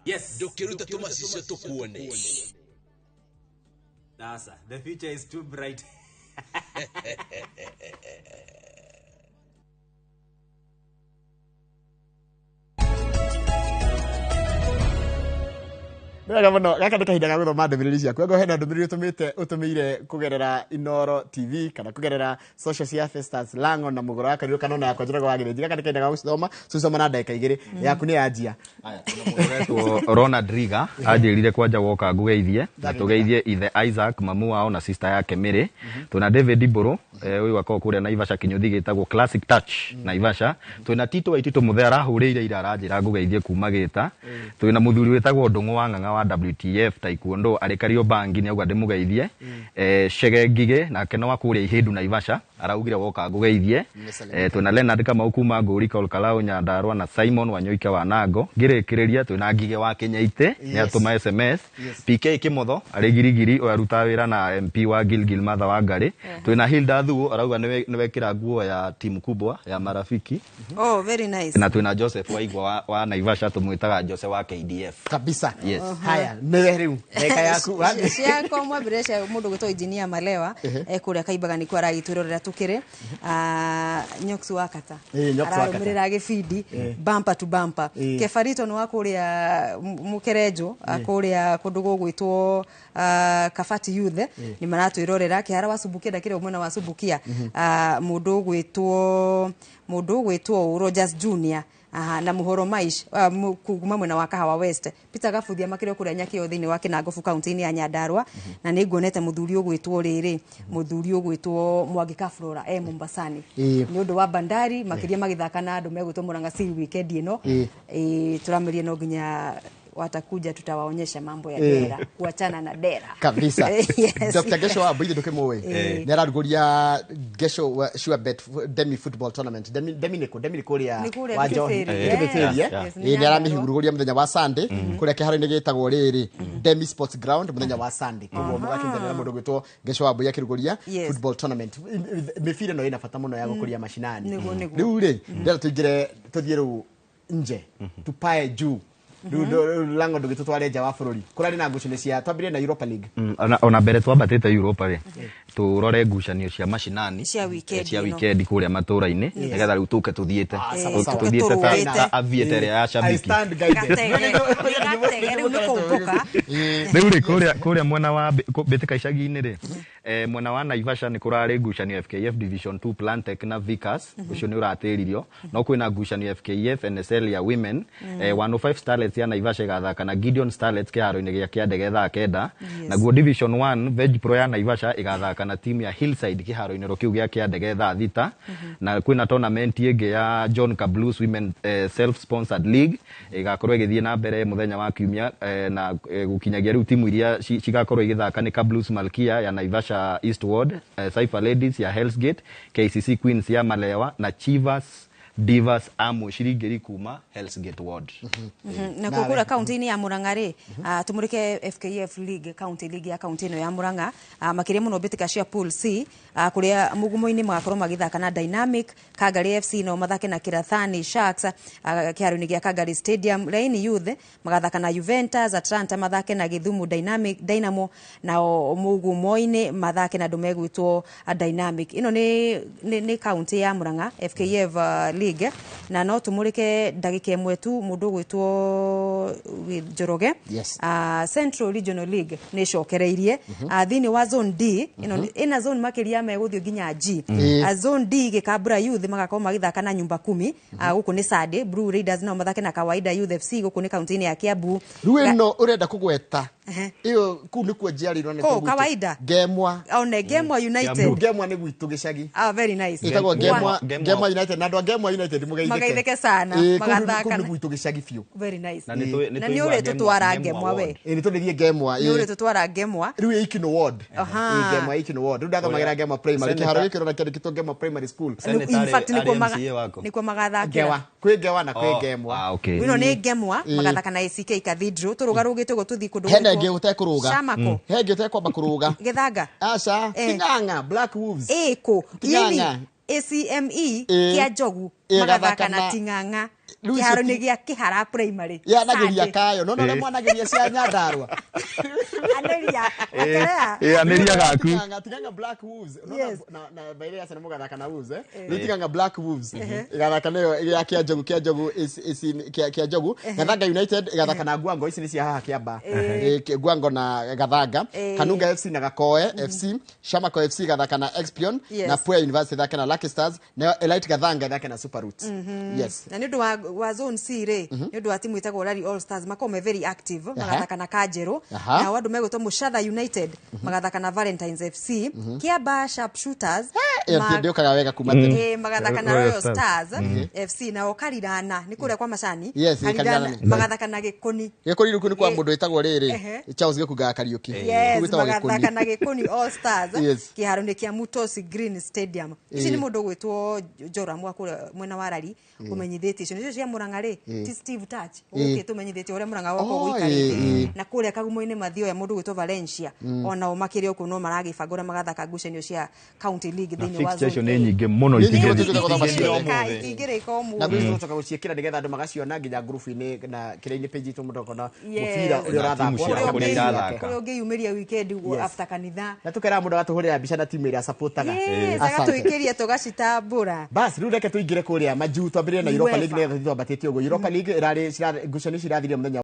Yes. Ndũkĩrute tũmacicio tũkuone. Sasa the future is too bright. Nĩ wega mũno, gaka nĩ kahinda ga gũthoma ndũmĩrĩri ciaku. Angĩkorwo hena ndũmĩrĩri ũtũmĩte, ũtũmĩire kũgerera Inoro TV kana kũgerera social cia Festus Lango na Mũgũro wa Karirũ kana ona yakwa Njoroge wa Gĩthĩnji, gaka nĩ kahinda ga gũcithoma, tũcithoma na ndagĩka 2. Yaku nĩ yanjia. Etwo Ronald Riga, anjĩrire kwanja woka ngũgeithie na tũgeithie ithe Isaac, mamu wao na sister yake Mary. Twĩna David Mbũrũ, ũyũ akoragwo kũrĩa Naivasha, kĩnyũthi gĩtagwo Classic Touch Naivasha. Twĩna Tito wa Itito Mũthee, arahũrĩire ira aranjĩra ngũgeithie kuma Gĩta. Twĩna mũthuri wĩtagwo Ndũng'ũ wa Ng'ang'a wa WTF Taekwondo arĩ Kariobangi, nĩauga ndĩmũgeithie. Chege Ngigĩ nake no wa kũrĩa Ihĩndu Naivasha, araugire woka ngũgeithie. Twĩna Leonard Kamau kuma Ngũri Kolkalau Nyandarua na Simon Wanyoike wa Nango. Ngĩrĩkĩrĩria twĩna Ngigĩ wa Kĩnyaitĩ, nĩatũma SMS. PK Kĩmotho arĩ Girigiri, ũyũ arutaga wĩra na MP wa Gilgil Martha Wangari. Twĩna Hilda Thuo, arauga nĩwekĩra nguo ya timu kubwa ya marafiki. Oh, very nice. Na twĩna Joseph Waigwa wa Naivasha, tũmwĩtaga Jose wa KDF. Kabisa. Yes. Haya, nĩwe rĩu ndagĩka yaku. Ciakwa mwambĩrĩria cia mũndũ gwĩtwo engineer Malewa, kũrĩa Kaimbaga nĩkuo aragĩtwĩrorera tũkĩrĩ. Nyox wa Kata. Nyox wa Kata. Ararũmĩrĩra gĩbindi bumper to bumper. Kebarito nĩ wa kũrĩa Mũkerenjo, kũrĩa kũndũ gũgwĩtwo Kabati Youth, nĩ maratwĩrorera. Kĩhara wa Subukia, ndakĩrĩ mwena wa Subukia. Mũndũ ũgwĩtwo Rogers Junior. Aha, na Muhoro Maish kuma mwena wa Kahawa West. Peter Gabuthia makĩrĩ o kũrĩa Nyakĩo thĩinĩ wa Kĩnangobu kaunti-inĩ ya Nyandarua, na nĩ nguonete mũthuri ũgwĩtwo rĩrĩ, mũthuri ũgwĩtwo Mwangi Kafrora e Mombasani nĩ ũndũ wa Bandari makĩria magĩthaka na andũ megwĩtwo Murang'a Seal weekend ĩno. Tũramĩria no nginya Watakuja, tutawaonyesha mambo ya dera, kuachana na dera kabisa. Yes. Dr. Gesho wa Mbui ndukimũĩ, nĩ ararugũria Gesho Sure Bet Demi Football Tournament. Demi nĩkũ? Demi nĩ kũrĩa Nĩ kũrĩa wa Njohi. Kĩbĩrĩ. Kĩbĩrĩ, Yes. eh? Yes, Ĩĩ, nĩ nĩ aramĩhurugũria mũthenya wa Sunday kũrĩa kĩharo-inĩ gĩtagwo rĩrĩ Demi Sports Ground mũthenya wa Sunday. Koguo mũgakinyanĩra mũndũ gwĩtwo Gesho wa Mbui akĩrugũria Yes. football tournament. Mĩbira ĩno ĩna bata mũno ya gũkũria macinani. Nĩguo, nĩguo. Rĩu rĩ, ndĩrenda tũingĩre, tũthiĩ rĩu nje, tupae juu. Rĩu lango ndũgĩtũtware nja wa bũrũri, kũrarĩ na ngucanio cia, twambĩrĩrie na Europa League. Ona mbere twambatĩte Europa rĩ, tũrore ngucanio cia macinani Cia weekend cia ĩno. weekend kũrĩa matũra-inĩ, nĩgetha rĩu tũke tũthiĩte. Ah, sawa, sawa. Tũthiĩte Tũrũĩte. ta aviator ĩrĩa ya I shabiki. stand guided. Gatege, gatege, rĩu nĩ kũmbũka. Rĩu rĩ, kũrĩa mwena wa mbĩtĩka icagi-inĩ rĩ, mwena wa Naivasha nĩ kũrarĩ ngucanio FKF Division 2, Plantec na Vickers, ũcio nĩ ũratĩririo. No kwĩna ngucanio FKF NSL ya women, 105 Starlets ya Naivasha ĩgathaka na Gideon Starlets kĩharo-inĩ gĩa Kĩandege thaa 9. Naguo Division 1, Veg Pro ya Naivasha ĩgathaka na timu ya Hillside kĩharo-inĩ ro kĩu gĩa Kĩandege thaa 6. Na kwĩna tournament ĩngĩ ya John Kablues Women Self Sponsored League ĩgakorwo ĩgĩthiĩ na mbere mũthenya wa kiumia, na gũkinyagia rĩu timu iria cigakorwo igĩthaka nĩ Kablues Malkia ya Naivasha East Ward, Cypher Ladies ya Hell's Gate, KCC Queens ya Malewa na Chivas Divas Amu Shirigeri kuma Hell's Gate Ward. Na Nawe. kũrĩa kaunti-inĩ ya Murang'a rĩ, tũmũrĩke FKF League, county league ya kaunti ĩno ya Murang'a, makĩria mũno mbĩtĩka cia Pool C, kũrĩa Mugumo-inĩ magakorwo magĩthaka na Dynamic, Kangari FC no mathake na Kirathani Sharks, kĩharo-inĩ gĩa Kangari Stadium. Raini Youth magathaka na Juventus, Atlanta mathake na Githumu Dynamic Dynamo, nao Mugumo-inĩ mathake na andũ megwĩtwo Dynamic. Ĩno nĩ kaunti ya Murang'a FKF League, na no tũmũrĩke ndagĩka ĩmwe tu mũndũ ũgwĩtwo Njoroge. Yes. Central Regional League nĩ ĩcokereirie. Thĩinĩ wa zone D ĩno, ĩna zone makĩria megũthiĩ nginya G. Zone D, Gĩkambura Youth magakorwo magĩthaka na nyumba kumi. Gũkũ nĩ Sunday. Blue Raiders nao mathake na Kawaida Youth FC, gũkũ nĩ kaunti-inĩ ya Kiambu. Rĩu ĩno ũrenda kũgweta ĩyo, kũu nĩkuo njiarĩirwo na Kũu, nĩkuo gwitũ. Kawaida? Ngemwa. One Ngemwa United. Ngemwa nĩ gwitũ gĩcagi. Ah, very nice. Ĩtagwo Ngemwa. Ngemwa. Ngemwa United, na andũ a Ngemwa United mũgeithĩke. Magaithĩke sana. Ĩĩ, kũu Magathaka kũu nĩ gwitũ gĩcagi biũ. Very nice. Na nĩ Na nĩ ũrĩ tũtwara Ngemwa we. Ĩĩ, nĩ tũrĩthiĩ Ngemwa. Nĩ ũrĩ tũtwara Ngemwa. Rĩu ĩ Ikino Ward. Aha. Ĩĩ, Ngemwa Ikino Ward. Rĩu ndathomagĩra Ngemwa Primary. Senator- Kĩharo gĩkĩ ũrona kĩandĩkĩtwo Ngemwa Primary School. Senator In fact, arĩ nĩkuo MCA wako. nĩkuo magathakĩra. Ngewa, kwĩ Ngewa na kwĩ Oh, Ngemwa. ah, okay. Ĩno nĩ Ngemwa magathaka na ACK Cathedral. Tũrũgarũgĩte ũguo tũthiĩ kũndũ Hena gwĩtwo ĩngĩ ũtekũrũga. Shamako. He ĩngĩ ũtekwamba kũrũga. Gĩthanga. Aca. Eh. Ting'ang'a Black Wolves. Ĩkũ Ting'ang'a. ACME Ĩĩ. kĩa Njogu Ĩĩ, magathaka na gathaka na- Ting'ang'a Rĩu icio kĩharo-inĩ gĩa Kĩhara Primary. Yanagĩria Sunday. kayo no no mwanagĩria cia Nyandarua. Anĩria aterea. Ĩĩ, anĩria gaku. Ting'ang'a, Ting'ang'a Black Wolves. No, Yes. na baile ya sana mũgathaka na Wolves, eh, rĩu Ting'ang'a Black Wolves ĩgathaka nayo ya kĩa Njogu, kĩa Njogu kĩa Njogu. Gathanga United ĩgathaka na Ngwango, ici nĩ cia haha Kĩamba. Ĩĩ, Ngwango na Gathanga. Kanunga FC na Gakoe FC, Shamako FC ĩgathaka na Expion, Yes. na Pwea University ĩthake na Lucky Stars, nayo Elite Gathanga ĩthake na Super Roots. Yes. Na nĩ ũndũ wa zone C rĩ, nĩ ũndũ wa timu ĩtagwo Rally All Stars makorwo me very active, magathaka na Kanjerũ. Nao andũ megwĩtwo Mũcatha United magathaka na Valentines FC. Kĩamba Sharpshooters Ĩyo ndĩũkaga wega kuma tene. ĩĩ, magathaka na Royal Royal Stars. Stars FC. Nao Karirana nĩ kũrĩa kwa Macani. Yes, ĩ, Karirana Karirana. magathaka na Gĩkũni. Gĩkũni rĩu nĩ kwa mũndũ wĩtagwo rĩrĩ Ehe. Charles Gĩkungaga Kariũki. Yes, Kũu gwĩtagwo magathaka Gĩkũni. na Gĩkũni All Stars Yes. kĩharo-inĩ kĩa Mutosi Green Stadium. Ici nĩ mũndũ ũgwĩtwo Joram wa kũrĩa mwena wa Rari ũmenyithĩtie icio nĩcio cia Murang'a rĩ, ti Steve Touch ũgũkĩte ũmenyithĩtie ũrĩa Murang'a gwakwa Oh, gũikarĩte. ĩĩ. Na kũrĩa Kagumo-inĩ Mathioya mũndũ ũgwĩtwo Valencia onao makĩrĩ o kũu no maragĩbanga ũrĩa magathaka ngucanio cia county league Na thĩinĩ wa fixture icio zone nĩ A. nyingĩ mũno. Nĩ nyingĩ mũno, itingĩrĩka tũgũthoma ciothe. ũmũthĩ. Itingĩrĩka Na ũmũthĩ. gwĩ tũcoka gũciĩkĩra nĩgetha andũ magaciona nginya ngurubu-inĩ na kĩrĩa-inĩ page itũ, mũndũ akona Yes. mũbira ũrĩa Na timu ũrathakwo ciao na kũrĩa kambĩini irathaka. yake. Kũrĩa ũngĩyumĩria weekend ũguo Yes. after kanitha. Na tũkera mũndũ agatũhũrĩra mbica na timu ĩrĩa supportaga. Yes, Asante. agatũikĩria tũgacitambũra. Bas, rĩu reke tũingĩre kũrĩa majuu, twambĩrĩrie na Europa UEFA. League nĩgetha twambatĩtie ũguo. Europa League ĩrarĩ ngucanio cirathirire mũthenya